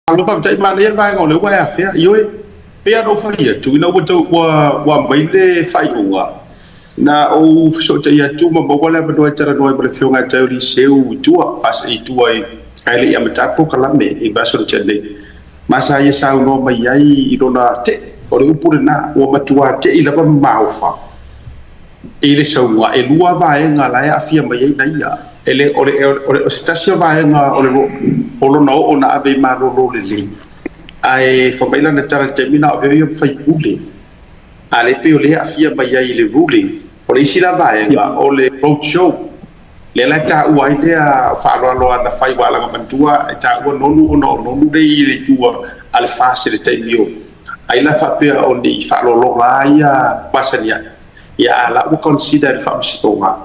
Malo faafetai, manaia le vaega o lea ua e afea. Ioe, pei lava ona ou fai atu, ina ua tau ua aumai le faaiuga, na ou fesootai atu ma maua le avanoa e talanoa ai ma le Afioga ia Taioliseu i tua, i tua i ae le i amata le polokalame i vaiaso na tea nei. Ma sa ia saunoa mai ai i lona tei, o le upu lena, ua matua tei lava ma maofa i le sauga. E lua vaega la e aafia mai ai na ia. E le, o, le, o, le, o se tasi o vaega o, le, o lona oo na ave i malolo lelei, ae fai mai lana tala i le taimi na o avea ia ma faipule, a le pei o lea e aafia mai ai i le ruling. O le isi la vaega o le road show, lea la e taua ai lea faaaloalo na fai ua alaga manatua e taua Nonu ona o Nonu le i le itu a le FAST i le taimi o ai la faapea o ni faaaloaloga ia masani ai ia, a la ua consider le faamasinoga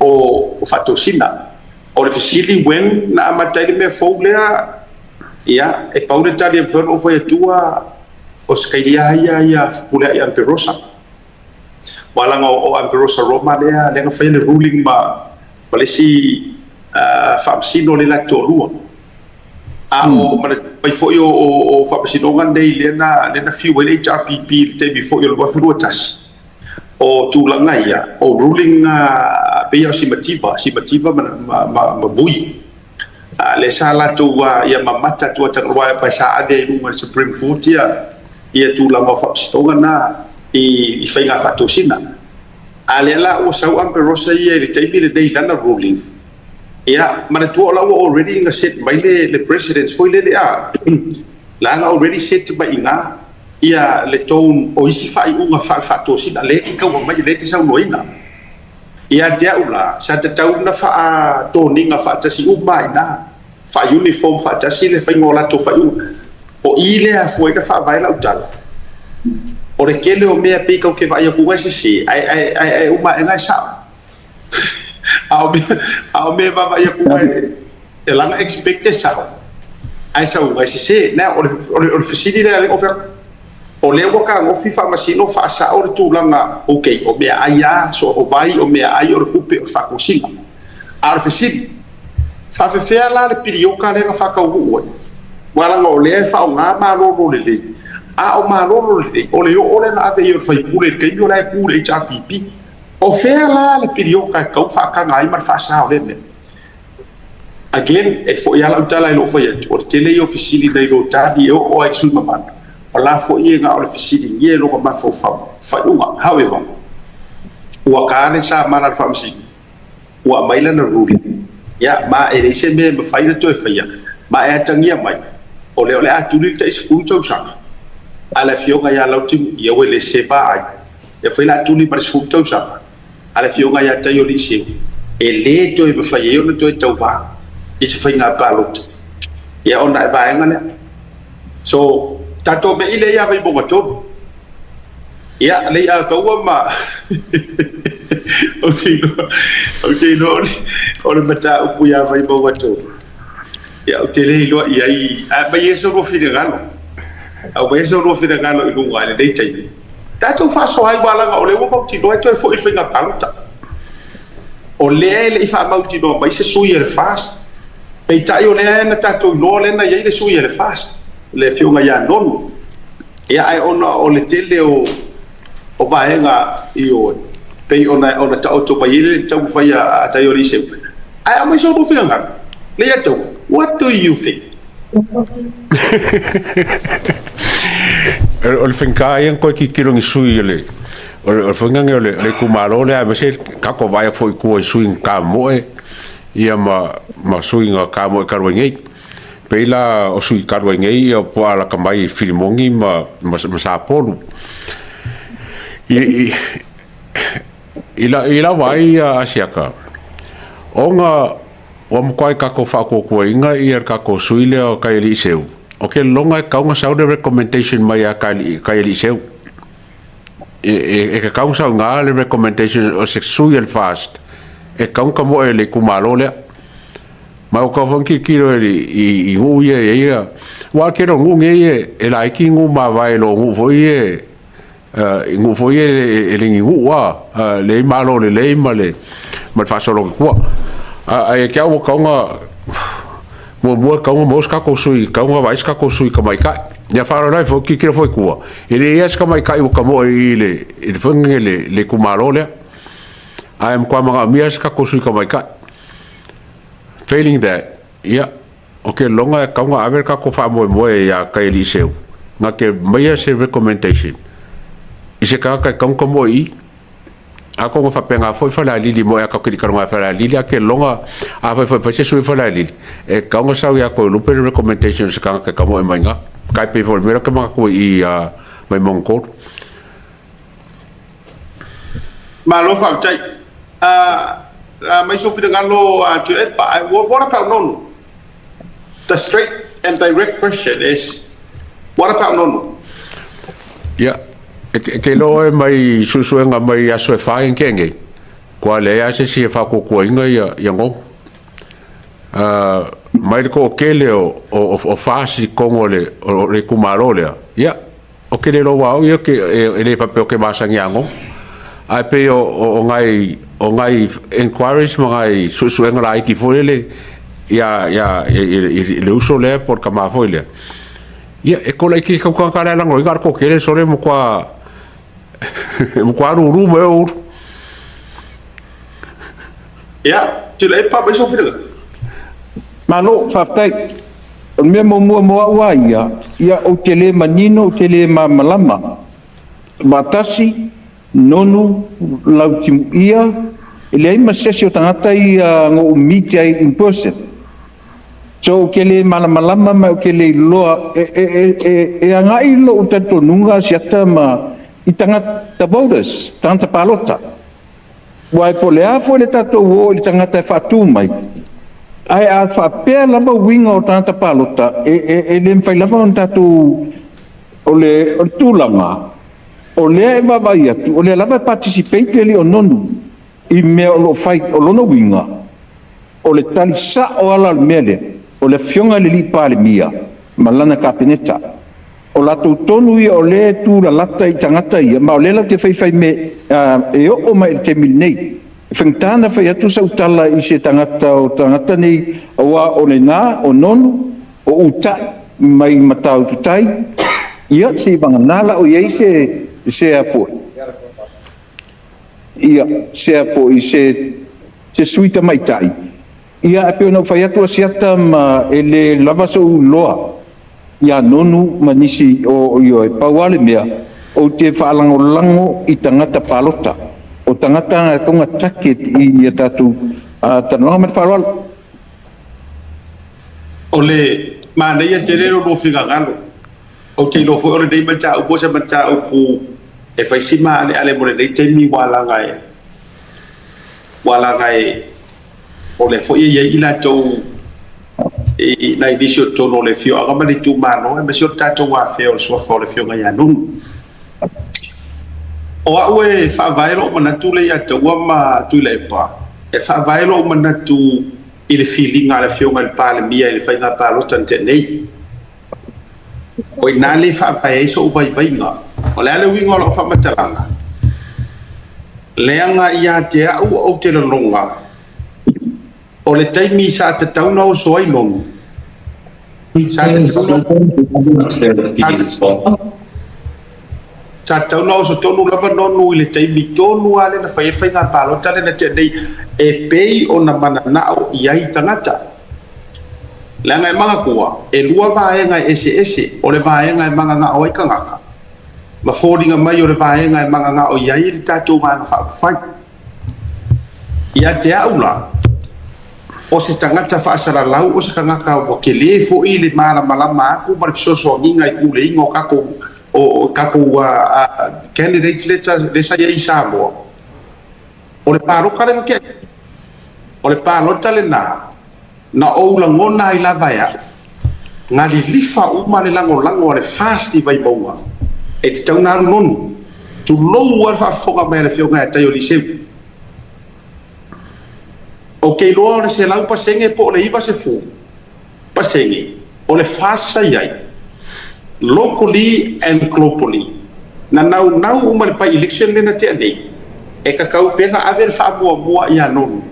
o faatosina. O le fesili, when na amata ai le mea fou lea? Ia, e pau le tali e mafai ona ou fai atua, o Sakalia ia ia Fepuleai Amperosa. Ua laga o Amperosa Roma lea lea na faia le ruling ma le isi faamasino le la toalua. A o manatua mai foi o faamasinoga nei lea na fiu ai le HRPP i le taimi foi o le 2021. O tulaga ia, o ruling pei o Simativa ma Vui. Le sa latou ia mamata atu atagaluae pa sa ave i luga le Supreme Court ia tulaga o faamasinoga na i faiga faatosina. A lea la ua sau Amperosa ia i le taimi lenei lana ruling. Ia, manatua o la ua already na set mai le precedence foi lele a. La na already set mai ina ia le tone o isi faaiuga faatosina le ki kaua mai le te saunoaina. Ia te au la, sa tatau na faatoniga faatasi uma ai na, faa-uniform faatasi le faiga o latou faaiuga. O i lea afua ai na faavae lau tala. O le tele o mea pei kau te vaai atu ai sese, ai uma aega e sao. A o mea vaavaai atu ai, e laga expect e sao, ai sau ai sese. Na o le fesili lea o fea, o lea ua tagofi faamasino faasao le tulaga, okay, o mea ai a, so o vai, o mea ai o le tupe o le faatosina. A o le fesili, faafefea la le pilioka lea na faataunuu ai? Ua laga o lea e faaaoga malolo lelei. A o malolo lelei, o le oo lea na ave i o le faipule i le taimi o la e tu le HRPP. O fea la le pilioka e tau faataga ai ma le faasa o lea mea? Again, e foi ala tala i lou fai atu, o le tele ia o fesili nai lo tali e oo ai sui mamalu. O la foi e na o le fesili e loga mafaufau faaiuga. However, ua ka le sa mana le faamasino. Ua aumai lana ruling. Ia, ma e leai se mea e mafai na toe faia. Ma e atagia mai, o lea o le a tuli le tai 10 tausaga. A le afioga ia Lautimu, ia ua le se va ai. E fai la tuli ma le 10 tausaga. A le afioga ia Tai o Liseu, e le toe mafai ai ona toe tauvā i se faiga palota. Ia ona e vaega lea. So, tatou mea i le ia Vaimauga 3. Ia, lei a kaua ma ou te iloa o le mataupu ia Vaimauga 3. Ia, ou te le iloa i ai, a mai e so lua finagalo. Au mai e so lua finagalo i luga i lenei taimi. Tatou faasoa ai ua laga o lea ua mautinoa e toe foi i le faiga palota. O lea e le i faamautinoa mai se sui e le FAST. Peitai o lea na tatou iloa lea na i ai le sui e le FAST, le afioga ia Nonu. Ia, ae ona o le tele o vaega i o, pei ona taoto mai ai le taumafai a Taioliseu. Ae aumai so lua finagalo. Le ia tau, what do you think? O le faigata ia ona toe tilotilo i sui o le o le faiga o le itumalo lea, aemaise tatou vaai atu foi i tua i sui na tamoe ia ma sui na tamoe talu ai nei. Pei la o sui talu ai nei ia po alata mai Filimoni ma Sapolu. I lau vaai ia Asiata, ona ua matua tatou faatuatuaina ia le tatou sui lea o Taialii Seu. O ke lona e tatau ona sau le recommendation mai a Taialii Seu. E tatau ona sau iga le recommendation o se sui o le FAST e tatau ona tamoe le itumalo lea. Ma o kau foi tilotilo i nuu ia e ia. Ua tele o nuu nei e laiti nuu mavae i lo nuu foi e nuu foi e le ni nuu a le malo lelei ma le faasolo atu. Ae te au ua tatau ona Muamua e tatau ona maua se tatou sui, e tatau ona vaai se tatou sui tamaitai. Ia faaaloalo ai foi, tilotilo foi i tua, e le i i ai lava se tamaitai ua tamoe i i i le foi lenei i le itumalo lea. Ae matua manaomia lava se tatou sui tamaitai. Failing that, ia, ou te lagona e tatau ona ave le tatou faamoemoe ia Kaialiiseu, na te aumaia se recommendation i se tagata e tatau ona tamoe i i. Atonu e faapena foi Falealili mo ea tatou te le i talanoa ia Falealili, ae ou te lagona afai foi e fai se sui o Falealili, e tatau ona sau ia Toelupe le recommendation o se tagata e tamoe mai i ina. Tai pei foi o le mea lea ou te manatu ai i i ia Vaimauga 3. Malo faafetai. Aumai sou finagalo Tuilaepa. What about Nonu? The straight and direct question is, what about Nonu? Ia, e te iloa oe mai suesuega mai aso e fa i tea nei, kua leai lava se isi e faakuakuaina ia Nonu. Mai le toatele o FAST i totonu o le itumalo lea, ia, Ou te le iloa aua o au ia e le faapea ou te masani ia Nonu. Ae pei o nai o nai enquiries ma nai suesuega laiti foi lele ia ia i le uso lea po o le tama foi lea. Ia e toa laitiiti atu tagata la e lagolagoina a o le toatele sole matua matua lulu mai o ulu. Ia, Tuilaepa, aumai sou finagalo. Malo, faafetai. O le mea muamua mo au lava ia, ia ou te le manino, ou te le malamalama. Faatasi, Nonu, Lautimuia, e leai ma se isi o tagata ia na ou meet ai in person. So ou te le malamalama ma ou te le iloa, e, e, e, e, e agai lou talitonuga Asiata ma i tagata voters, tagata palota. Aua po o le a foi le tatou o i le tagata e faatu mai, ae a faapea lava uiga o tagata palota, e, e, e le mafai lava ona tatou. O le tulaga, o lea e vaavaai atu, o lea lava e participate le alii o Nonu i mea o lo o fai. O lona uiga, o le tali sao ala o le mea lea, o le afioga i le alii Palemia ma lana Kapeneta. O latou tonu ia o lea e tulalata i tagata ia, ma o lea latou te faifai me e oo mai i le taimi lenei. E faigata ona fai atu sau tala i se tagata o tagata nei, aua o lena, o Nonu, o Utai mai Matautu Tai, ia se i vagana la o i ai se a foi. Ia, se a foi, se sui tamaitai. Ia, e pei ona ou fai atu Asiata ma e le lava sou iloa ia Nonu ma nisi o ioe, pau lava le mea, ou te faalagolago i tagata palota. O tagata e tonga target i ia tatou talanoaga ma le faaaloalo. O le manaia tele lo lua finagalo. Ou te iloa foi o lenei mataupu o se mataupu e fai si maaleale mo lenei taimi ua laga e ua laga e o lea foi e i ai i latou i nai nisi o totonu o le afioaga ma le itumalo, aemaise o le tatou afea o le suafa o le Afioga ia Nonu. O au e faavae lou manatu lea ia Taua ma Tuilaepa, e faavae lou manatu i le filiga a le Afioga i le Palemia i le faiga palota na tea nei. O i ina lea e faavae ai sou vaivaiga. O le a le uiga o lau faamatalaga? Leaga ia te au ou te lagona, o le taimi sa tatau ona oso ai Nonu, sa tatau ona oso tonu lava Nonu i le taimi tonu lava lea na fai ai le faiga palota lea na tea nei e pei ona mananao i ai tagata. Leaga e manatua, e lua vaega e eseese, o le vaega e mananao ai tagata, ma foliga mai o le vaega e mananao i ai le tatou Vaega Faaupufai. Ia te au la, o se tagata faasalalau, o se tagata ua tele foi le malamalama atu ma le fesoasoaniga i puleaina o tatou candidates lea sa i ai i Samoa. O le palota lea na tea, o le palota lena na ou lagona ai lava e au, na lilifa uma le lagolago a le FAST i Vaimauga e tatau ona alu Nonu. Tulou lava le faafofoga mai a le Afioga ia Taioliseu. Ou te iloa o le 100% po o le 90% o le FAST sa i ai, locally and globally. Na naunau uma le by election lea na tea nei, e tatau pea na ave le faamuamua ia Nonu.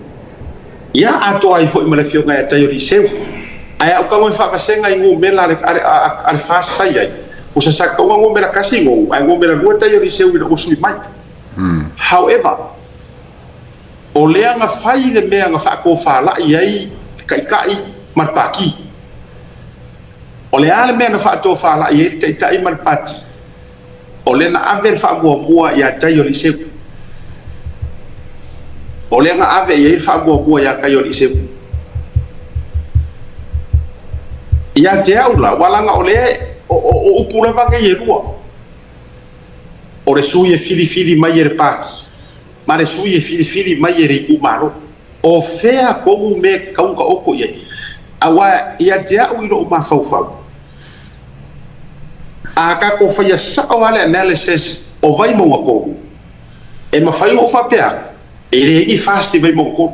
Ia atoa ai foi ma le Afioga ia Taioliseu. Ae a ou tago e faavasega i numera a le, a le, a le FAST sa i ai, ua sasakauga numera tasi gou, ae numera lua tai o Liseu ina ua sui mai. However, o lea na fai le mea na faatofalai ai le Taitai ma le Pati. O le a le mea na faatofalai ai le Taitai ma le Pati? O lea na ave le faamuamua ia tai o Liseu. O lea na ave i ai le faamuamua ia tai o Liseu. Ia te au la, ua laga o lea o, o, o upu lava nei e lua. O le sui e filifili mai e le pati, ma le sui e filifili mai e le itumalo. O fea tonu mea e tatau ona taoto i ai? Aua ia te au i lou mafaufau, a tatou faia sao lava le analysis o Vaimauga 3, e mafai ona ou faapea atu, e leai ni FAST i Vaimauga 3.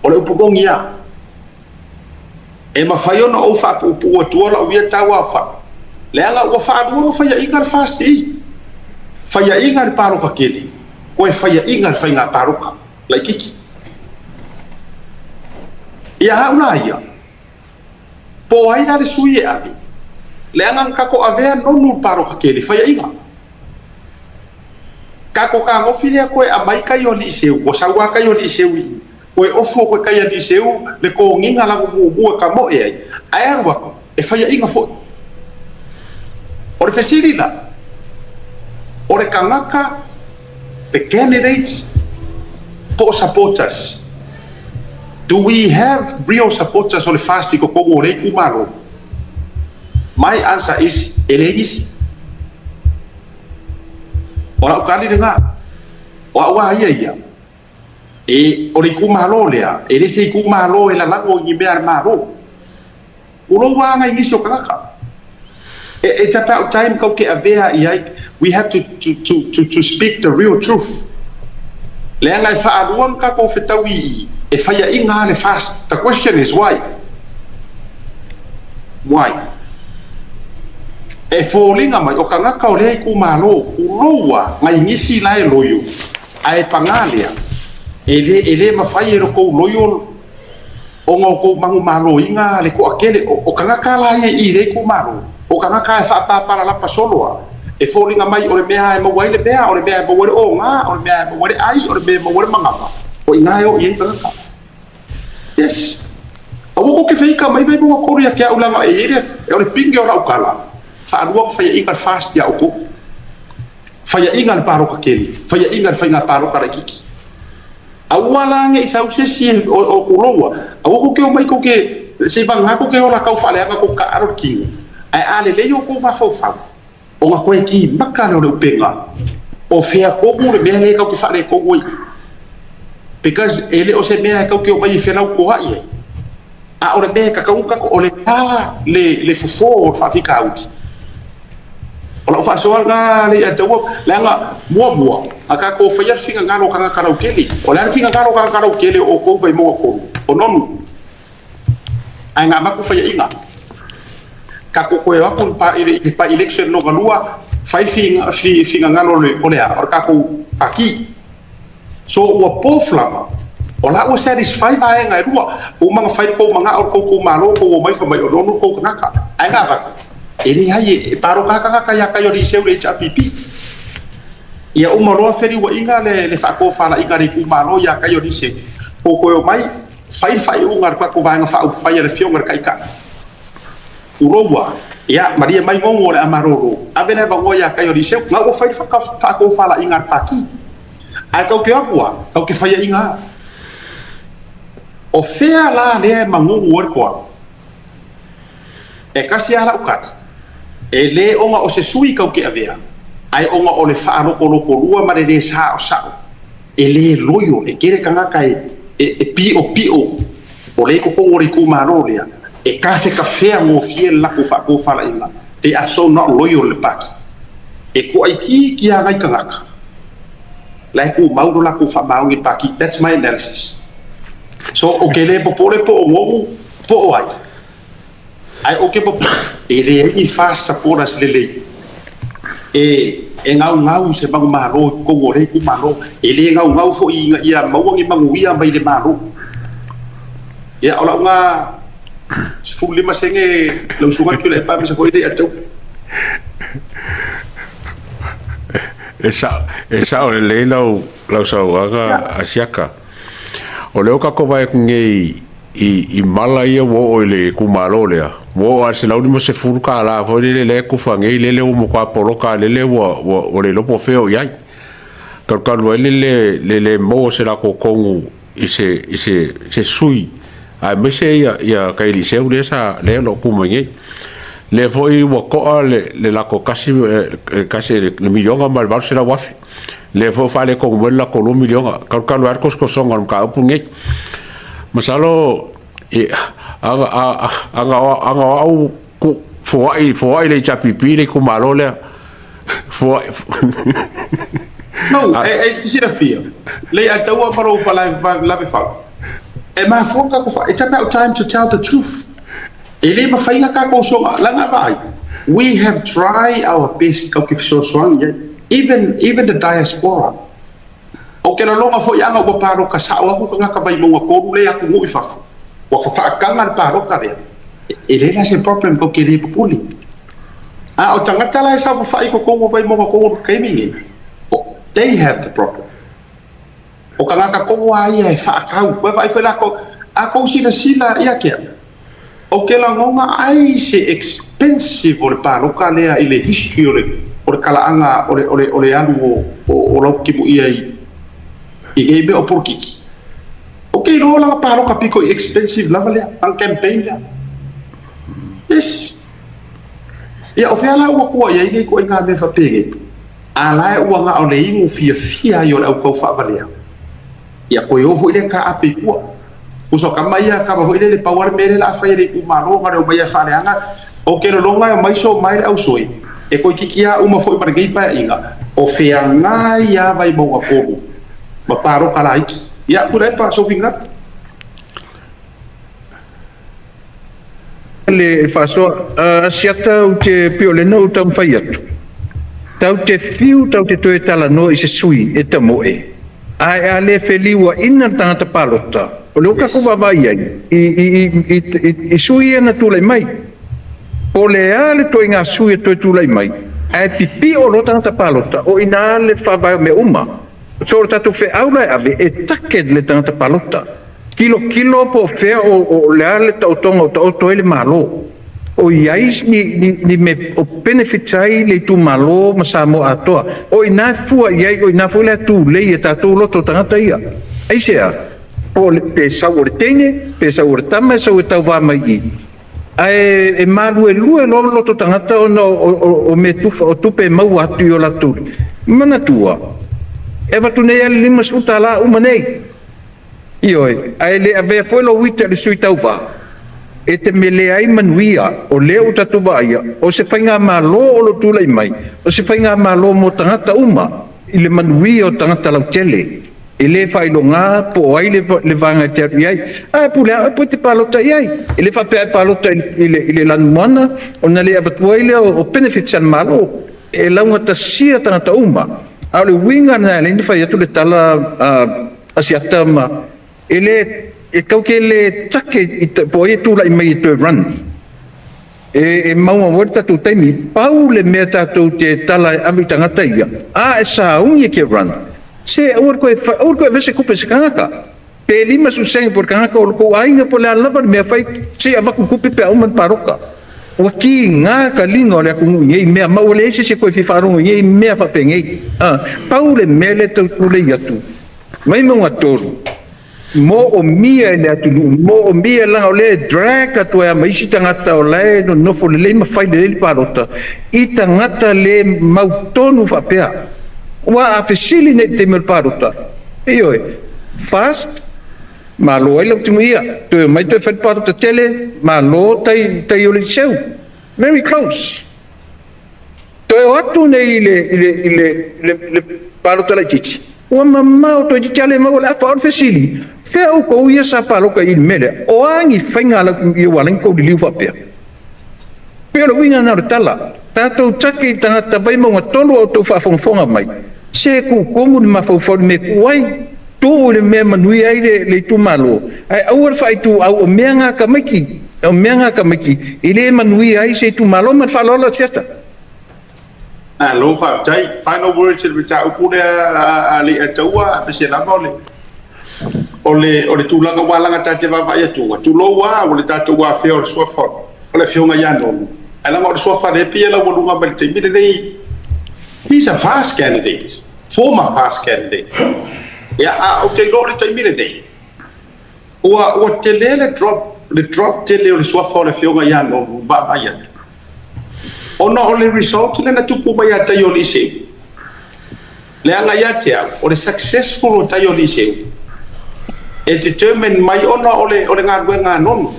O le upu moni lava. E mafai ona ou faapuupuu atua lau ia tau aofai, leaga ua faalua ona faiaina le FAST i faiaina le palota tele, toe faiaina le faiga palota laitiiti. Ia au la ia, po o ai la le sui e ave, leaga na tatou avea nonu le palota tele faiaina. Tatou fetagofi lea toe aumai tai o alii seu, ua sau lava tai o alii seu i i, Koe ofu o koe kai alii seu le toniga lago muamua e tamoe ai, ae alu atu e faiaina foi. O le fesili la, o le tagata, the candidates po o supporters? Do we have real supporters o le FAST i totonu o lea itumalo? My answer is, e leai nisi. O lau tali lena, o au lava ia ia. E, o le itumalo lea, e le se itumalo e lalago i ni mea a le Malo. Tulou a nai nisi o tagata. It's about time kau ke avea i ai, we have to, to, to, to, to speak the real truth. Leaga e faalua na tatou fetaui i i, e faiaina a le FAST. The question is why? Why? E foliga mai o tagata o lea itumalo, tulou a nai nisi la e loio, Ae pagā lea, e le, e le mafai e lo kou loio ona o kou manumaloina le toatele o, o tagata la ia i lea itumalo, o tagata e faapapalalapa solo a, e foliga mai o le mea e maua ai le mea, o le mea e maua ai le oga, o le mea e maua ai le ai, o le mea e maua ai le manava, o i ina e oo i ai tagata. Yes. Aua kou te feika mai Vaimauga 3 ia te au leaga e i ai le, o le pinge o lau tala, faalua ona faiaina le FAST ia outou. Faiaina le palota tele, faiaina le faiga palota laitiiti. Aua la ne i sau se isi o tuloua, aua tou te omai tou te, se i vagana tou te ola tau faaleaga tou taaalo le tino. Ae a lelei outou mafaufau, ona toe timata lea o le upega, o fea tonu le mea lea tou te faaletonu ai. Because e le o se mea tou te omai e felautoa'i ai, a o le mea e tatau ona tatou, o le a le fofo o le faafitauli. O lau faasoa lena le ia te au, leaga muamua, a tatou faia le finagalo o tagata lautele. O le a le finagalo o tagata lautele o outou Vaimauga 3? O Nonu. Ae na avatu faiaina. Tatou toe o atu i le by-election lona lua, fai le finagalo o le a? O le tatou Pati. So ua both lava, o la ua satisfy vaega e lua, uma ona fai le tou manao o le tou itumalo, tou omai fai mai o Nonu le tou tagata. Ae na avatu, e leai e palota lava tagata ia tai o Liceu i le HRPP. Ia uma loa feliuaiga le faatofalaiga a le itumalo ia tai o Liceu, tou toe omai fai le faaiuga a le tatou Vaega Faaupufai a le Afioga i le Taitai. Tulou a, ia malie mai Nonu o le a malolo, ave le avanoa ia tai o Liceu, na ua fai le faatofalaiga a le Pati. Ae tou te o atu a, tou te faiaina a. O fea la lea e magugu ai le toa? E tasi a lau kati, e le ona o se sui tou te avea, ae ona o le faalotolotolua ma le le saosao, e le loio, e tele tagata e, e, e piopio o lea i totonu o le itumalo lea, e tafetafea gofie le latou faatofalaiga, they are so not loyal i le party. E toaitiiti lava nai tagata la e tumau lo latou faamaoni i le Pati. That's my analysis. So ou te le popole po o Nonu po o ai, ae ou te popole e leai ni FAST supporters lelei e e gaugau se manumalo i totonu o lea itumalo. E le gaugau foi ina ia maua ni manuia mai le Malo. Ia, o lau na 15 sene lau usuga Tuilaepa aemaise foi le ia te au. E sao, e sao lelei lau, lau sauaga Asiaka. O lea ua tatou vaai atu nei i, i mala ia ua oo i le itumalo lea, ua oo lava i le $150 foi lele lea e tufa nei lele ua matua poloka lele ua, ua, ua le iloa po o fea o i ai. Talu talu ai le le, le le maua o se latou tonu i se, i se, se sui aemaise ia, ia Kailiseu lea sa, lea o lo o tu mai nei. Lea foi ua to'a le, le latou tasi, tasi le miliona ma le 800,000. Lea foi ua faaletonu mai le latou 2 miliona. Talu talu ai le tosotosoga o le mataupu lenei. Masalo ana, ana, ana o au foai, foai le HRPP le itumalo lea. Foai. No, e, e silafia. Le a taua ma lou lave fau. E mafua tatou fa. It's about time to tell the truth. E le mafai na tatou soga laga vaai. We have tried our best kau ke fesoasoani ai. Even the diaspora. O ke lologa foi aga ua paloka sao aku tagata Vaimauga 3 le atunuu i fafo. Ua fafaakaga le paloka lea. E le la se problem kau ke le pupuli. A o tagata la e saofafai i totonu o Vaimauga 3 i le taimi lenei, they have the problem. O tagata tonu lava ia e faatau. Ua vaai foi latou, a tou silasila ia kea, o ke lagona ai se expensive o le paloka lea i le history o le o le talaaga o le o le o le alu o o Lautimuia i i nei mea o polokiki. O ke iloa lana paloka pito i expensive lava lea, lana campaign lea. Yes. Ia o fea la ua tua i ai nei ituaiga mea faapenei? A la e ua na o le inu fiafia ai o le au taufaavalea. Ia toe o foi lea taape i tua. Uso kama ia kama foi lele pau a le mea lea o le a fai e le itumalo na le omai e faaleaga. O ke lologa e omai so mai le ausoi e toeitiiti lava uma foi ma lenei paeaiga o feagai lava Vaimauga 3 ma paloka laiti. Ia, Tuilaepa, sou finagalo. Le faasoa Asiata ou te pei o lena ou taumafai atu. Tau te fiu tau te toe talanoa i se sui e tamoe ae a le feliuaina le tagata palota o lea ua tatou vaavaai ai i sui ia na tulai mai. Po o le a le ituaiga sui e toe tulai mai ae pipio loa tagata palota o i ina le faavae o mea uma. So o le tatou feau la e ave e target le tagata palota. Tilotilo po o fea o le a le taotoga o taoto ai le Malo, o i ai ni mea o benefits ai le itumalo ma Samoa atoa. O i ina e fua i ai, o i ina foi la e tulei e tatou loto o tagata ia. Aisea? Po o le, pe sau o le teine, pe sau o le tama e sau e tauva mai i i. Ae e maluelue loa le loto tagata ona o mea tufa, o tupe e maua atu i o latou manatua. E avatu nei lava le $50 uma nei. Ioe, ae le avea foi lou ita i le sui tauva e te melea ai manuia o lea ua tatou vaaia, o se faigamalo o lo o tulai mai, o se faigamalo mo tagata uma i le manuia o tagata lautele. E le faailoga po o ai le vaega e te alu i ai, ae pule lava oe po e te palota i ai. E le faapea a e palota i le lanumoana ona le avatua ai lea o benefits a le Malo. E laugatasia tagata uma, a o le uiga lena e ala ai ona fai atu le tala Asiata ma e le e tau ke le take i po o ai e tulai mai e toe run e maumau ai le tatou taimi. Pau le mea tatou te tala e ave i tagata ia, a e sauni e ke run, se aua le toe aua le toe avea se tupe i se tagata. Pe 50 sene po o le tagata o le tou aiga po o le a lava le mea fai, se i avatu tupe pe a uma le paloka. Ua kiga ka liga o le atunuu i nei mea, ma ua leai se isi e toe fia faalogo i nei mea faapenei. Pau le mea lea e tau tulei atu, mai mauga tolu, moomia e le atunuu, moomia leaga o lea e drag atu ai lava ma isi tagata o la e nonofo lelei ma fai lelei le palota i tagata le mautonu faapea. Aua a fesili nei i le taimi o le palota, ioe, fast, malo ai lau timuia, toe omai toe fai le palota tele, malo tai, tai o le Liceu. Very close. Toe o atu nei i le, i le, i le, le, le palota laitiiti, ua mamao toeitiiti lava le maua le afa. O le fesili, fea outou ia sa palota i le mea lea? O a ni faiga a lau timuia ua ala ai ona tou liliu faapea? Pei o le uiga lena o le tala. Tatou take i tagata Vaimauga 3 a outou faafogafoga mai, se tutonu le mafaufau i le mea e tuu ai, tuu i le mea e manuia ai le itumalo, ae aua le faaituau o mea na tamaiti. O mea nga tamaiti e le manuia ai se itumalo ma le faaaloalo Asiata. Malo faafetai. Final words i le mataupu lea a Leiataua aemaise lava o le o le o le tulaga ua laga ta te vaavaai atuga, tulou a ua le tatou afea o le suafa o le afioga ia Nonu, ae leaga o le suafa lea e pei e laualuga mai le taimi lenei, he's a fast candidate, former fast candidate. Ia, a ou te iloa o le taimi lenei, Ua ua tele le drop le drop tele o le suafa o le afioga ia Nonu vaavaai atu. Ona o le result lea na tupu mai ia tai o Liseu. Leaga ia te au, o le successful o tai o Liseu e determine mai ona o le o le galuega a Nonu.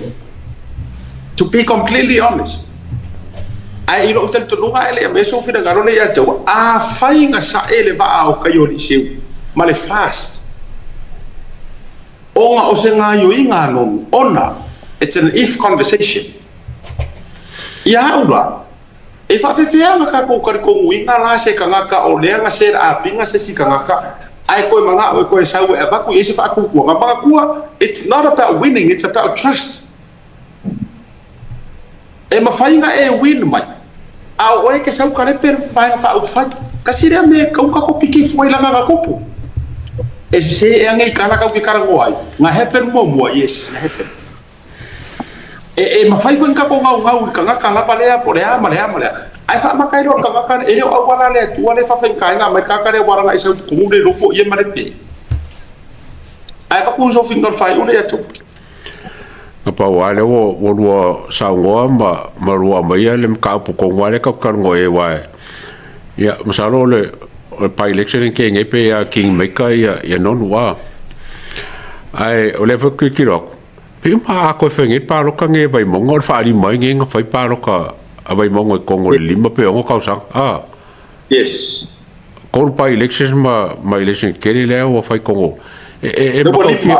To be completely honest. Ae i lou talitonuga e le i aumaia sou finagalo lea ia te au, afai na sae le vaa o tai o Liseu ma le fast, Ona o se gaoioiga a Nonu, ona, it's an if conversation. Ia au la, e faafefea ona tatou talitonuina la se tagata o lea na set up ina se isi tagata ae toe manao e toe sau e avatu i ai se faatuatuaga? Manatua, it's not about winning, it's about trust. E mafai ona e win mai, a o oe e te sau ka lepe le Vaega Faaupufai. Kasi lea mea e tau tatou piki fua i lana na tupu. E sese ea nei tala tau te talanoa ai. Na happen muamua, yes, na happen. E, e mafai foi ona tatou naunau i le tagata lava lea po o le a ma le a ma le a. Ae faamata ai loa le tagata, e le o auala le Atua lea e faafaigata ai ona aumai le tagata lea ua alaga e sau i totonu le iloa po o ia ma le pe. Ae avatu sou finagalo faaiu lea ia Tupu. Na pau lava lea ua lua saunoa ma ma lua aumaia le mataupu tonu lava lea tatou te talanoa i ai aua ia masalo o le o le by-election lea na tea nei pei lava king maker ia ia Nonu a. Ae o lea foi ou te tilotilo atu, pei uma a toe fai nei palota nei a Vaimauga o le faalima ai nei na fai palota a Vaimauga i totonu o le 5 pe 6 tausaga a. Yes. Tolu by-elections ma ma election tetele lea ua fai i totonu e e e Lea ua matautia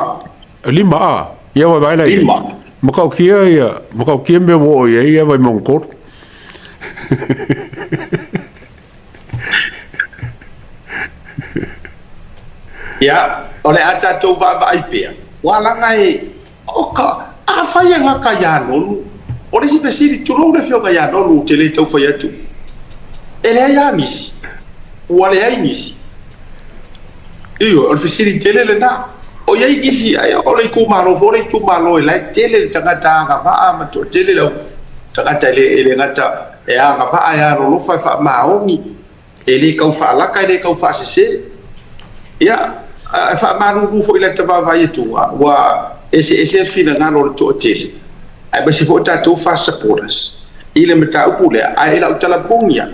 5. Lima a, ia vaevae la i ai. Lima. Matautia ia, matautia mea ua oo i ai ia Vaimauga 3. Ia, o le a tatou vaavaai pea, ua laga e, o ka, afai e gata ia Nonu, o le isi fesili, tulou le afioga ia Nonu ou te le tau fai atu, e leai lava nisi, ua leai nisi. Ioe, o le fesili tele lena. O i ai nisi, ai o le itumalo foi o le itumalo e la e tele le tagata agavaa ma toatele le au tagata e le, e le gata e agavaa, e alolofa, e faamaoni, e le tau faalaka, e le tau faasese. Ia, e faamalulu foi i lata vaavaai atu, ua eseese le finagalo o le toatele, aemaise foi o tatou FAST supporters i le mataupu lea. Ae i lau tala moni lava,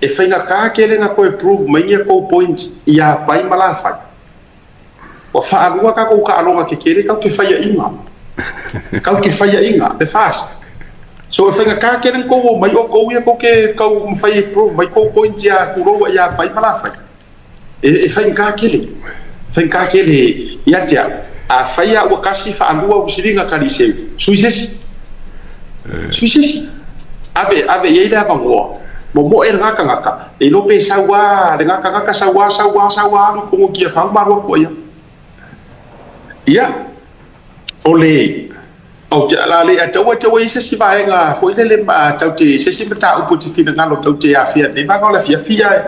E faigata tele na toe prove mai ni a tou points ia Pai ma Lafai. Ua faalua tatou taaloga tetele tau te faiaina. Tau te faiaina, le fast. So e faigata tele na tou omai outou ia tou te tau mafai e prove mai tou points ia tulou ia Pai ma Lafai. E, e faigata tele. Faigata tele ia te au. Afai lava ua tasi faalua ua siliga Kaliseu, sui se isi. Sui se isi. Ave, ave i ai le avanoa. Momoe lena tagata, le iloa pe sau lava lena tagata, sau lava, sau lava, sau lava alu i totonu o Tiafau ma alu atu ai lava. Ia, o le, ou te, la le taua taua i ai se isi vaega foi lele ma tau te, se isi mataupu e te finagalo tau te afea i lenei vaega o le afiafi ae,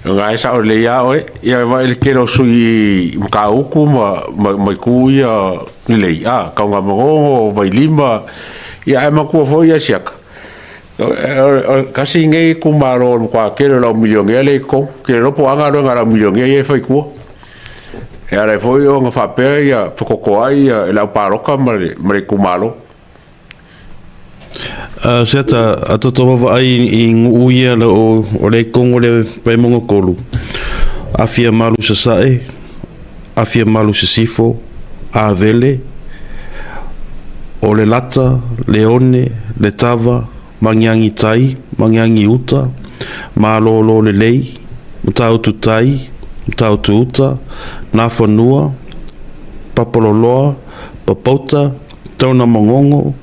Nga e sao lelei lava oe, ia vaai le tele o sui i Matautu ma, ma, ma itu ia lelei, a, Taugamagogo, Vailima, ia ae matua foi ia Siaka. Kasi nei itumalo o le matua tele o le au milionea lea i totonu, ou te le iloa po o a galuega a le au milionea ia e fai i tua. E ala ai foi ona faapea ia fetotoai ia le au palota ma le, ma le itumalo. Seata, a toto vaavaai i nuu ia le o o le Kongo le Vaimauga 3, Afia Malu Sasae, Afia Malu Sisifo, Avele, o le Lata, Leone, Letava, Magiagi Tai, Magiagi Uta, Malolo Lelei, Matautu Tai, Matautu Uta, Nafanua, Papaloloa, Papauta, Taunamangongo,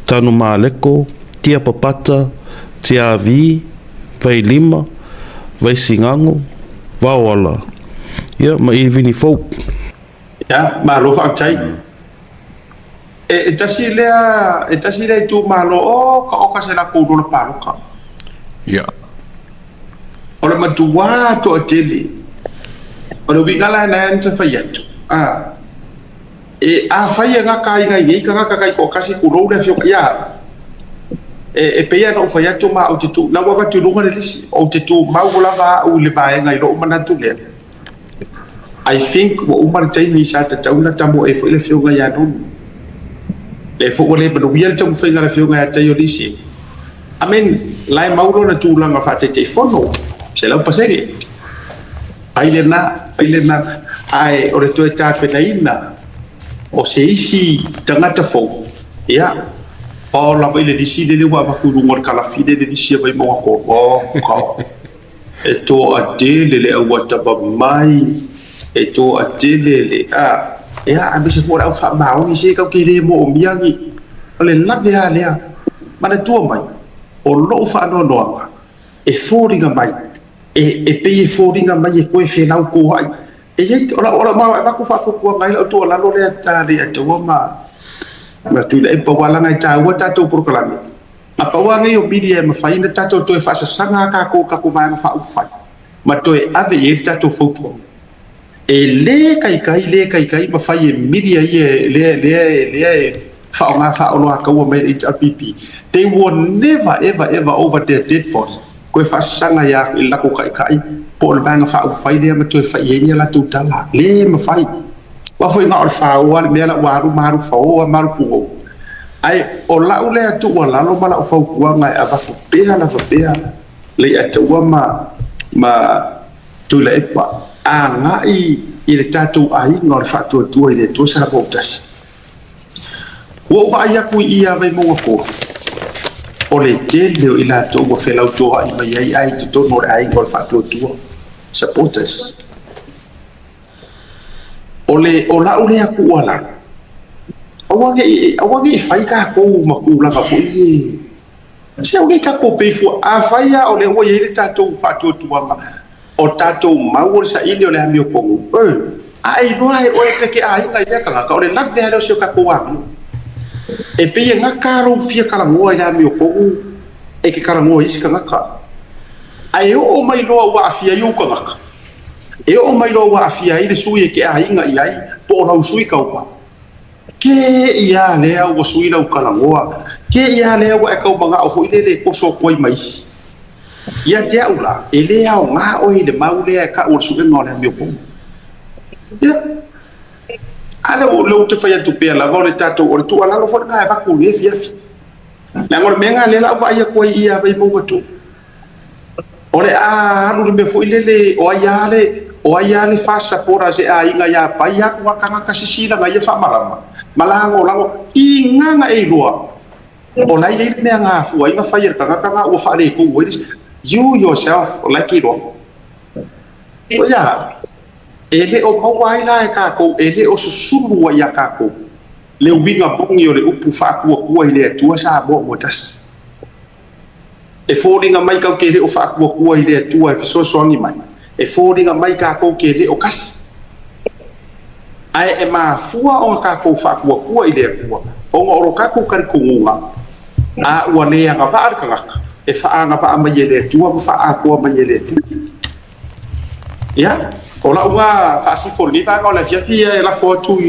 Tanumaleko, Tiapapata, Tiavi, Vailima, Vaisingango, Vaoala, ia ma Ivini Fou. Ia, malo faafetai. E tasi lea, e tasi lea itumalo, oka oka se lakou lola paloka. Ia. O le matuā toatele, o le uiga la lena na fai atu, a, e afai e gata aiga i nei tagata taitoatasi tulou le afioga ia au, e, e pei lava ona ou fai atu ma ou te tu, la ua avatu i luga le lisi, ou te tumau lava au i le vaega i lou manatu lea. I think ua uma le taimi sa tatau ona tamoe foi le afioga ia Nonu. Lea foi ua le manuia le taumafaiga a le afioga ia Taiolisi. I mean, la e mau lona tulaga faa-Taitaifono, 100%. Fai lena, fai lena. Ae o le toe tapenaina o se isi tagata fou, ia, o lava i le lisi lele ua avatu i luga o le kalafi lele lisi a Vaimauga 3. Oh, God. E toatele le auatamamai, e toatele le a, ia, aemaise foi o le au faamaoni, se tatou te le moomia ni, o le lave lava lea. Manatua mai, o lou faanoanoaga, e foliga mai, e, e pei e foliga mai e toe felautoai. E i ai, o lau, o lau ma e avatu faafuafuaga ai lau tuualalo lea a Leiataua ma, ma Tuilaepa, aua leaga e taua tatou polokalame. A pau lava nei o media e mafai ona tatou toe faasasaga a tatou tatou Vaega Faaupufai ma toe ave i ai le tatou fautuaga. E le taitai le taitai ma fai e media ia lea lea lea e faaaoga faaoloataua mai e le HRPP. They will never ever ever over their dead body toe faasasaga ia i le latou taitai po o le Vaega Faaupufai lea ma toe fai i ai ni a latou tala. Le mafai. Aua foi na o le faoa le mea la ua alu ma alu faoa ma alu pugou. Ae o lau lea tuualalo ma lau fautuaga e avatu pea lava pea Leiataua ma ma Tuilaepa agai i le tatou aiga o le Faatuatua i le Atua Samoa-tasi. Ua ou vaai atu i ia Vaimauga 3, o le tele o i latou ua felautoa'i mai ai ae i totonu o le aiga o le Faatuatua, supporters. O le, o lau lea tuualalo, aua ne i, aua ne i fai tatou ma tulaga foi ia, se aua ne i tatou pei fua, afai lava o lea ua i ai le tatou faatuatuaga, o tatou mau o le saili o le amiotonu, e, a e iloa e oe pe te aiga i lea tagata, o le lave lava lea o si o tatou amio. E pei e gata lou fia talanoa i le amiotonu e te talanoa i isi tagata. Ae oo mai loa ua aafia ai ou tagata, E oo mai loa ua aafia ai le sui e ke aiga i ai, po o lau sui tauva. Ke ia lea ua sui lau talanoa, ke ia lea ua e tau manao foi lele e toso atu ai ma isi. Ia te au la, e le aoga oe i le mau lea e tau o le suega o le amiopono. Ia, a lea ou te fai atu pea lava o le tatou, o le tuualalo foi lena e avatu i lenei afiafi. Leaga o le mea lena lea la ou vaai atu ai i ia Vaimauga 2. O le a alu le mea foi lele, o ai a le, o ai a le fast supporter se aiga ia pai alu a tagata sisila na ia faamalama, ma lagolago i gaga e iloa o la e i ai le mea gafua ai na fai e le tagata na ua faaletou ai le isi. You yourself o la e te iloa. O ia, e le o maua ai la e tatou, e le o susulu ai ia tatou le uiga moni o le upu faatuatua i le Atua Samoa ua tasi. E foliga mai kau te le o faatuatua i le Atua e fesoasoani mai, e foliga mai tatou te le o kasi. Ae e mafua ona tatou faatuatua i le Atua ona o lo tatou talitonuga, a ua le agavaa le tagata, e faaagavaa mai e le Atua ma faaatoa mai e le Atua. Ia, o lau lena faasifo i lenei vaega o le afiafi, ia e lafo atu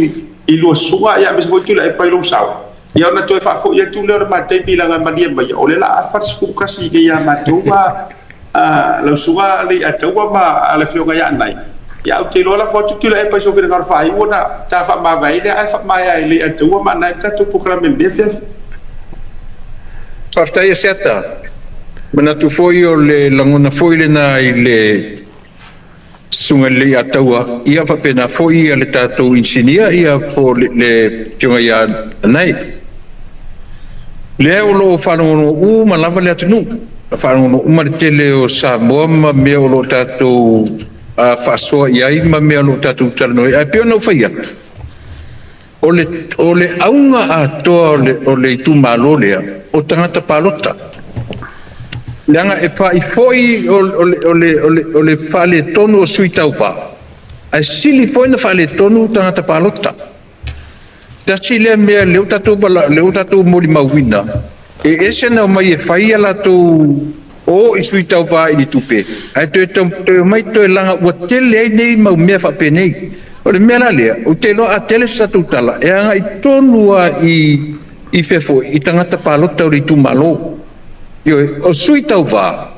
i lua susuga, ia aemaise foi Tuilaepa i lou sao. Ia ona toe faafoi atu lea o le ma taimi leaga e malie mai, o lea o le a afa le 11 nei ia matou ma lau susuga Leiataua ma le afioga ia Anae. Ia ou te iloa lafo atu Tuilaepa i sou finagalo faaiu ona ta faamavae ai lea ae faamaea e Leiataua ma Anae le tatou polokalame i lenei afiafi. Faafetai Asiata. Manatu foi o le lagona foi lena i le Susuga i le Leiataua, ia faapena foi ia le tatou inisinia ia po o le Afioga ia Anae. Lea o lo o faalogologo uma lava le atunuu, faalogologo uma le tele o Samoa ma mea o lo o tatou faasoa i ai ma mea o lo o tatou talanoa ai. Ae pei ona ou fai atu, O le, o le auga atoa o le, o le itumalo lea, o tagata palota. Leaga e fa'i foi o, o le, o le, o le, o le faaletonu o sui tauva, ae sili foi na faaletonu tagata palota. Tasi lea mea lea ua tatou vala, lea ua tatou molimauina, e ese ona omai e fai a latou o i sui tauva i ni tupe, ae toe toe omai toe laga ua tele ai nei mau mea faapenei. O le mea la lea, ou te iloa a tele se tatou tala, e agai tonu lava i fea foi, i tagata palota o le itumalo. Ioe, o sui tauva,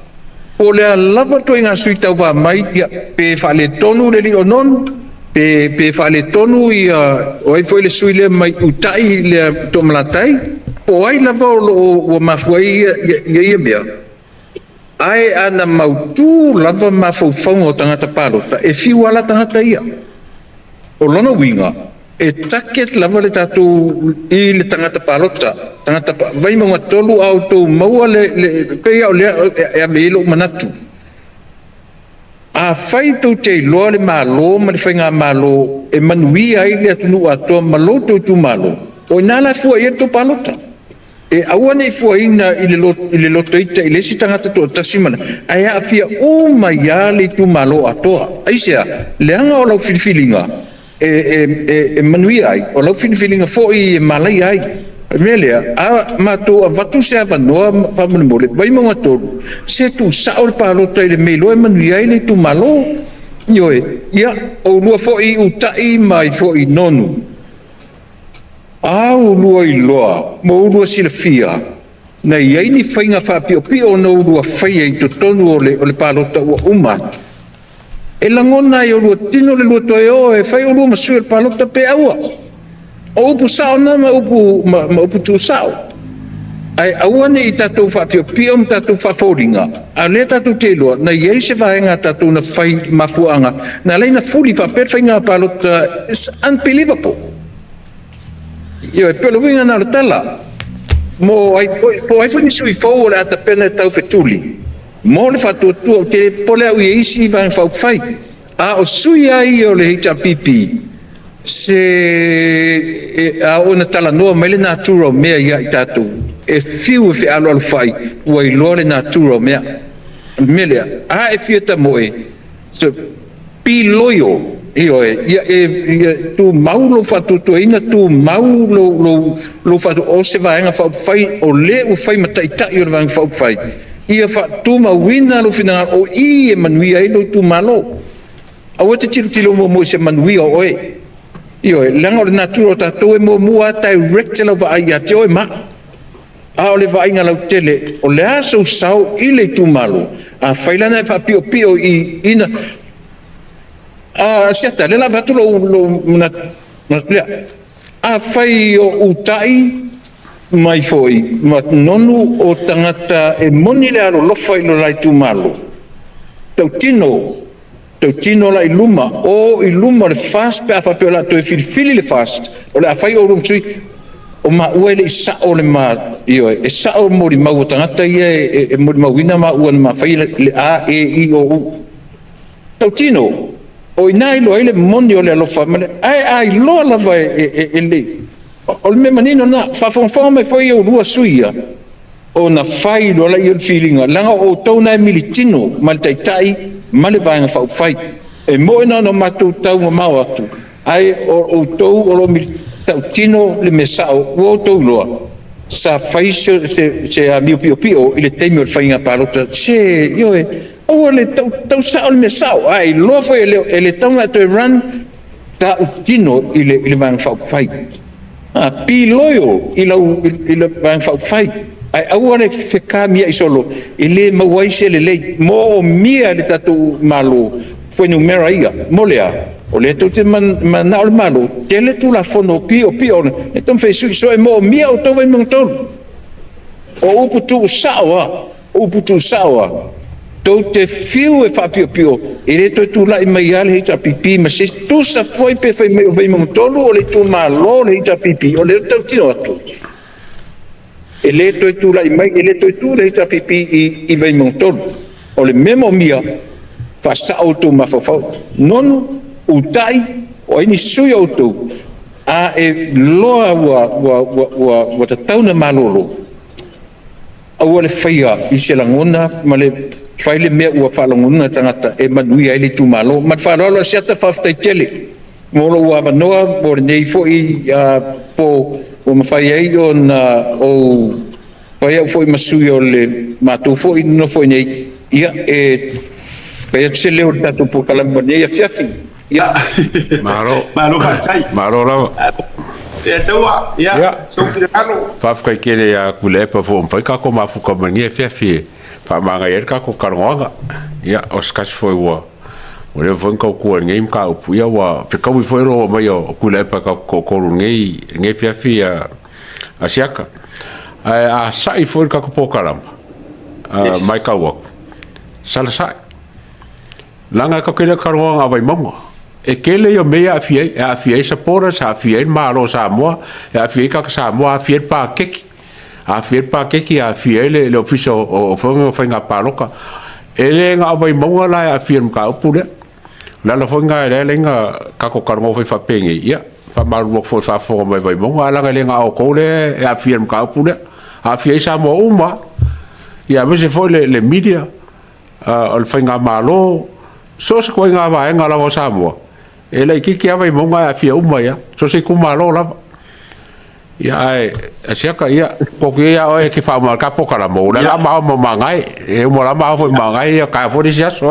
Po o le a lava ituaiga sui tauva mai, ia, pe faaletonu le alii o Nonu, pe, pe faaletonu ia, o ai foi le sui lea mai Utai lea Toomalatai, po o ai lava o lo o ua mafua ai ia, ia, ia, ia mea, ae ana mautu lava mafaufauga o tagata palota, e fiu lava la tagata ia. O lona uiga, e target lava le tatou i le tagata palota, tagata Vaimauga 3 a outou maua le, le pei lava o lea e ave i ai lou manatu. Afai tou te iloa le Malo ma le Faigamalo e manuia ai le atunuu atoa ma lo outou itumalo, o i ina la e fua i ai le tou palota. E aua ne i fuaina i le i le lotoita i le isi tagata toatasi ma le, ae aafia uma ai lava le itumalo atoa. Aisea? Leaga o lau filifiliga e, e, e, e manuia ai, o lau filifiliga foi e malaia ai. O le mea lea, a matou avatu se avanoa faamolemole, Vaimauga 3, se tuusao le palota i le mea iloa e manuia ai le itumalo. Ioe, ia, oulua foi Uta'i mai foi Nonu. A ulua iloa ma ulua silafia, na i ai ni faiga faapiopio na ulua faia i totonu o le o le palota ua uma atu? E lagona ai e ulua tino le lua toe o e fai ulua ma sui o le palota pe aua? O upu sao na ma upu ma, ma upu tuusao. Ae aua ne i tatou faapiopio ma tatou faafoliga, a o lea tatou te iloa, na i ai se vaega a tatou na fai i mafuaaga na ala ai na fuli faapea le faiga palota, it's unbelievable. Ioe, pei o le uiga lena o le tala. Mo ai foi, po o ai foi ni sui fou o le a tapena e taufetuli mo le faatuatua, ou te le popole au i isi Vaega Faaupufai, a o sui lava ia o le HRPP, se a oo ina talanoa mai le natura o mea ia i tatou, e fiu e fealoalofai, ua iloa le natura o mea. O le mea lea, a e fia tamoe, so be loyal, ioe, ia e ia tumau lou faatuatuaina, tumau lou lou lou faatu, o se Vaega Faaupufai, o le ua fai ma taitai o le Vaega Faaupufai, ia faatumauina lou finagalo, o i e manuia ai lou itumalo. Aua e te tilotilo muamua i se manuia o oe. Ioe, leaga o le natura o tatou e muamua lava direct lau vaai ia te oe ma au. A o le vaaiga lautele, o le a sou sao i le itumalo? Afai la na e faapiopio i ina a Asiata, lea la avatu lou lou manatu lea. Afai o utai mai foi ma nonu o tagata e moni le alolofa i lo la itumalo, tautino Tautino la i luma, o i luma o le FAST pe a faapea o le a toe filifili le FAST, o le a fai oulua ma sui, o maua e le i sao le ma, ioe, e sao molimau a tagata ia e, e molimauina maua na ma faia le, le A, E, I, O, U. Tautino, o ina iloa ai le moni o le alofa ma le, ae a iloa lava e, e, e, e le, o le mea manino lena, faafogafoga mai foi oulua sui ia, ona fai loa laia o le filiga, leaga o outou na e militino ma le Taitai ma le Vaega Faaupufai. E moe na ona matou tau mamao atu, ae o outou o lo o tautino le mea sao, ua outou iloa, sa fai se, se, se amio piopio i le taimi o le faiga palota. Se, ioe, aua le tau, tau sao le mea sao, ae iloa foi e le, e le tatau ona e toe run, tautino i le, i le Vaega Faaupufai. Be loyal i lau i le Vaega Faaupufai, ae aua le fekamia'i solo e le maua ai se lelei. Moomia e le tatou Malo fuainumera ia. Mo le a? O lea tou te mananao le Malo, tele Tulafono piopio e taumafai e sui so e moomia outou Vaimauga 3. O upu tuusao a. O upu tuusao a, tou te fiu e faapiopio, e le toe tulai mai lava le HRPP ma se isi. Tusa foi pe fai mai o Vaimauga 3 o le itumalo o le HRPP, o lea ou te tautino atu, e le toe tulai mai, e le toe tu le HRPP i Vaimauga 3. O le mea moomia, faasao outou mafaufau. Nonu, utai, o ai ni sui o outou, a e loa ua tatau ona malolo, Aua le faia i se lagona ma le fai le mea ua faalagoina tagata e manuia ai le itumalo. Ma le faaaloalo Asiata, faafetai tele. mo lou avanoa mo lenei foi po ua mafai ai ona ou fai au foi ma sui o le matou foi nonofo i nei, ia, e fai atu se leo i le tatou polokalame mo lenei afiafi. Ia. Malo. Malo faafetai. Malo lava. Ia taua, ia, sou finagalo. Faafetai tele ia Tuilaepa foi ua mafai tatou mafuta mai lenei afiafi e faamagaia ai le tatou talanoaga. Ia, o se tasi foi ua ua leva foi ona tautua i lenei mataupu, ia ua fetaui foi lou oo mai o Tuilaepa tatou te toatolu i lenei lenei afiafi a Asiata. Ae a sa'i foi le tatou polokalama, matau atu, sala sa'i. Leaga tatou te le o talanoa na o Vaimauga. E tele ia mea ia e aafia ai, e aafia ai supporters, aafia ai le Malo o Samoa, e aafia ai tagata Samoa, aafia ai le paketi, aafia ai le paketi, aafia ai le Ofisa o Faiga Palota. E le na o Vaimauga la e aafia i le mataupu lea. O le ala foi lena e ala ai ona tatou talanoa foi faapenei, ia, faamalulu atu foi i le faafofoga mai a Vaimauga, ae leaga e le na o outou lea e aafia i le mataupu lea. Aafia ai Samoa uma lava, ia aemaise foi le media, o le faigamalo, so o se ituaiga vaega lava o Samoa, e laitiiti lava Vaimauga ae aafia uma ai lava, so o se itumalo lava. Ia ae Asiata, ia, tuu atu ia ia oe e te faamama ta polokalame, o lea o le a ma ao ma Magae, e uma loa ma ao foi ma Magae, ia taea foi le isi aso.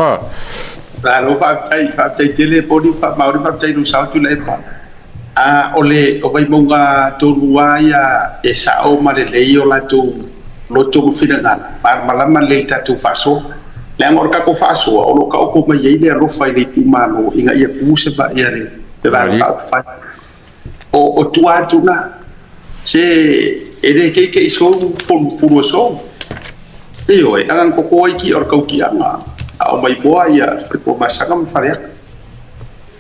Malo faafetai, faafetai tele Poli, faamaoni faafetai i lou sao Tuilaepa. A o le o Vaimauga tonu lava ia e sao ma lelei o latou loto ma finagalo, malamalama lelei i le tatou faasoa. Leaga o le tatou faasoa o lo o taoto mai ai le alofa i le itumalo ina ia tu se ia le Vaega Faaupufai. O tua atu na, se e le keikei sou fulu sou. Ioe, leaga na toto ai kia o le tautiaga a o maimoa ia Faletuamasaga ma Faleata.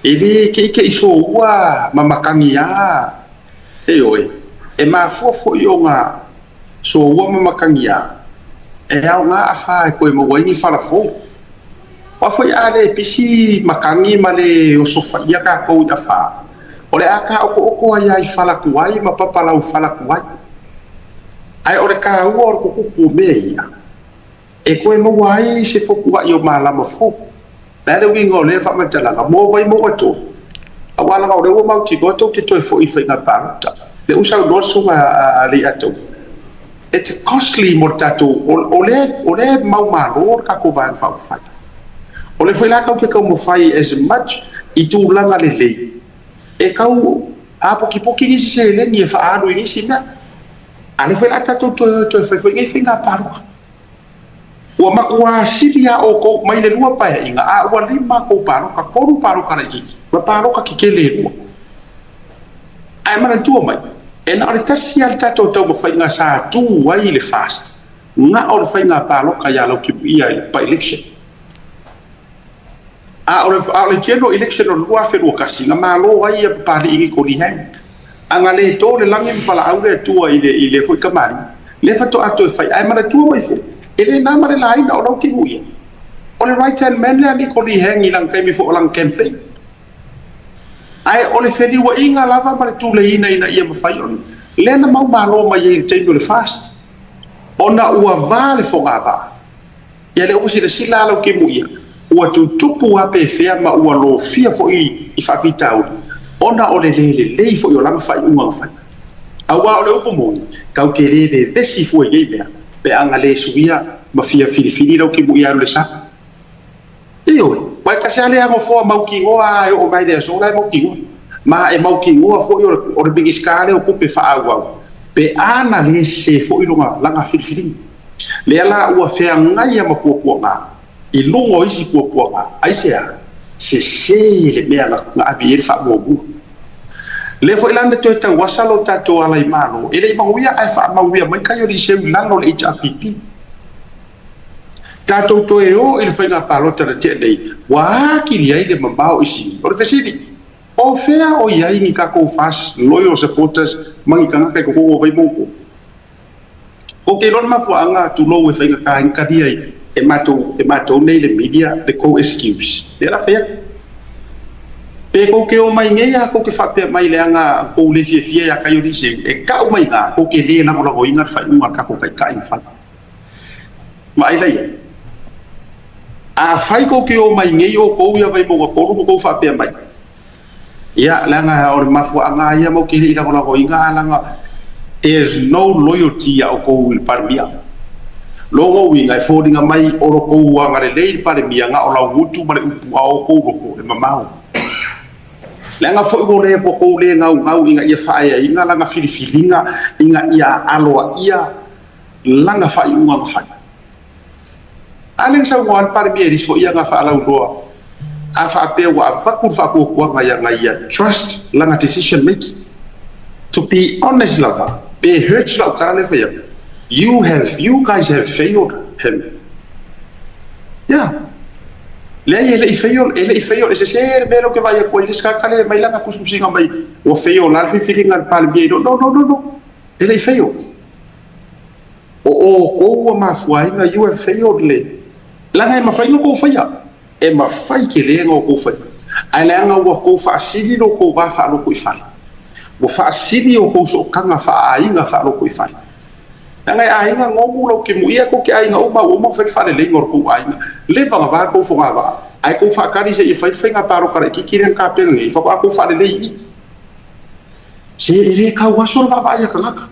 E le keikei soua ma matagiā, ioe, e mafua foi ona soua ma matagiā, e aoga afa e toe maua ai ni fala fou. Aua foi a le pisi matagi ma le osofaia tatou i afa, o le a taotooto ai lava i fala tuai ma papalau fala tuai. Ae o le taua o le tutupu o mea ia, e toe maua ai se fotuaʻi o malama fou. O le a le uiga o lea faamatalaga? Mo Vaimauga 3, aua leaga o lea ua mautinoa tou te toe foi i le faiga palota. Lea ua saunoa le susuga a Leiataua, it's costly mo le tatou, o lea e mau malo le tatou Vaega Faaupufai. O lea foi la tatou te taumafai as much i tulaga lelei e tau hapokipoki nisi seleni e faaalu i nisi mea. A lea foi o le a tatou toe fai foi nei faiga palota. Ua matua sili lava outou mai le 2 paeaiga, a ua 5 a outou palota, 3 palota laitiiti ma palota tetele e 2. Ae manatua mai, e na o le tasi lava le tatou taumafaiga sa tu ai le FAST, na o le faiga palota ia Lautimuia i le by-election. A o le general election o le 2021, na malo ai Papalii Niko Lee Hang. A na le to le lagi ma valaau le Atua i lea foi tamalii, lea faatoa toe fai. Ae manatua mai foi, e le na ma le laina o Lautimuia. O le right hand man lea a Niko Lee Hang i lana taimi foi o lana campaign. Ae o le feliuaiga lava ma le tuleiina ina ia mafai ona, lea na mau malo mai ai i le taimi o le FAST, ona ua va le fogavaa. Ia lea ua silasila a Lautimuia, ua tutupu lava pe fea ma ua lofia foi i faafitauli ona o le le lelei foi o lana faaiuga na fai. Aua o le upu moni, tatou te le vevesi fua i nei mea pe a na le suia ma fia filifili Lautimuia alu i le sa. Ioe, aua e tasi lava le anofoa mautinoa lava e oo mai i le aso la e mautinoa. Ma e mautinoa foi o le Minisita lea o Tupe Faaauau pe a na le sese foi lona lana filifiliga. Lea la ua feagai a ma puapuaga i luga o isi puapuaga, aisea? Sese le mea na ave i ai le faamuamua. Lea foi la na toe tauasa lo tatou ala i Malo, e le i manuia ae faamauia mai tai o Liceu i lalo o le HRPP. Tatou toe o i le faiga palota na tea nei, ua atili ai le mamao i Sini. O le fesili, o fea o i ai ni tatou FAST loyal supporters ma ni tagata i totonu o Vaimauga? Ou te iloa le mafuaaga tulou e faigata ai na talia ai e matou e matou nei le media le tou excuse. Lea la fai atu. Pe tou te omai nei a tou te faapea mai leaga tou le fiafia ia Kaio Lee e tau mai ina tou te le lagolagoina le faaiuga a le tatou taitai na fai. Vaai la i ai. Afai tou te omai nei outou ia Vaimauga 3 ma tou faapea mai. Ia, leaga o le mafuaaga lava ia matou te le i lagolagoina a leaga there's no loyalty ia outou i le Palemia. Lona uiga e foliga mai o lo outou agalelei i le Palemia na o lau gutu ma le upu a o outou loto e mamao. Leaga foi ua le ua tou le gaugau ina ia faaeaina lana filifiliga ina ia aloaia lana faaiuga na fai. A lea na saunoa le Palemia i le isi foi aga faalauiloa, a faapea ua avatu le faatuatuaga ia ia trust lana decision making. To be honest lava, pe hurts lau tala lea e fai atu, you have, you guys have failed him. Yeah. Leai e le i fail, e le i fail, e sese le mea lea ou te vaai atu ai i le isi tagata lea e aumai lana tusitusiga mai ua fail la le filifiliga a le Palemia i lo, no, no, no, no, e le i fail. O outou ua mafua ai na you have failed le leaga e mafai ona outou faia, e mafai tele ona outou faia, ae leaga ua outou faasili lo outou va faalotoifale, ua faasili outou sootaga faaaiga faalotoifale. Leaga e aiga gomu lau timuia tou te aiga uma ua uma ona fai le faaleleiga o le tou aiga, leva ona va le tou fogavaa, ae tou faatali se i fai le faiga palota laitiiti lea na tapena nei, faatoa tou faalelei i i. Se e le tau aso le vaavaai a tagata.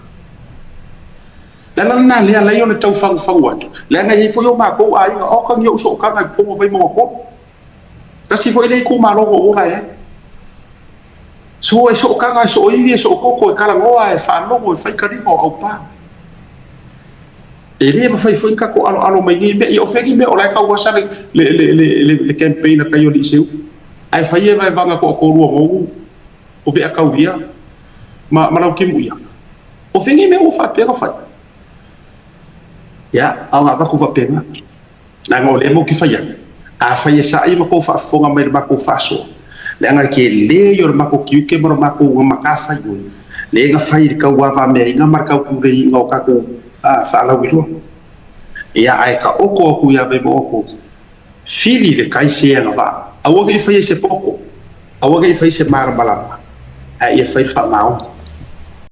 Le ala lena lea alai ona tau fagufagu atu, leaga e i ai foi o matou aiga, oka ni ou sootaga i totonu o Vaimauga 3. Tasi foi lea itumalo na ou ola ai. So e sootaga, e sooivi, e sootoko, e talanoa, e faalogo, e fai taliga o aupa. E le mafai foi ona tatou aloalo mai nei mea. Ia o fea ni mea o la e tau asa le, le, le, le, le, le campaign a tai o Liiseu. Ae fai e vaevaga toatolu a Gogu, o Veatauia ma, ma Lautimuia. O fea nei mea ua faapea ona fai? Ia, a ona avatu faapena. Leaga o lea matou te fai atu, afai e sa'i ma tou faafofoga mai i le matou faasoa, leaga le tele ia o le matou tiute ma le matou matafaioi, lea na fai i le tauavameaina ma le tautuleiina o tatou faalauiloa. Ia, ae taoto atu ia Vaimauga 3, fili le tai se agavaa, aua ne i faia i se poto, aua ne i faia i se malamalama, ae ia fai le faamaoni.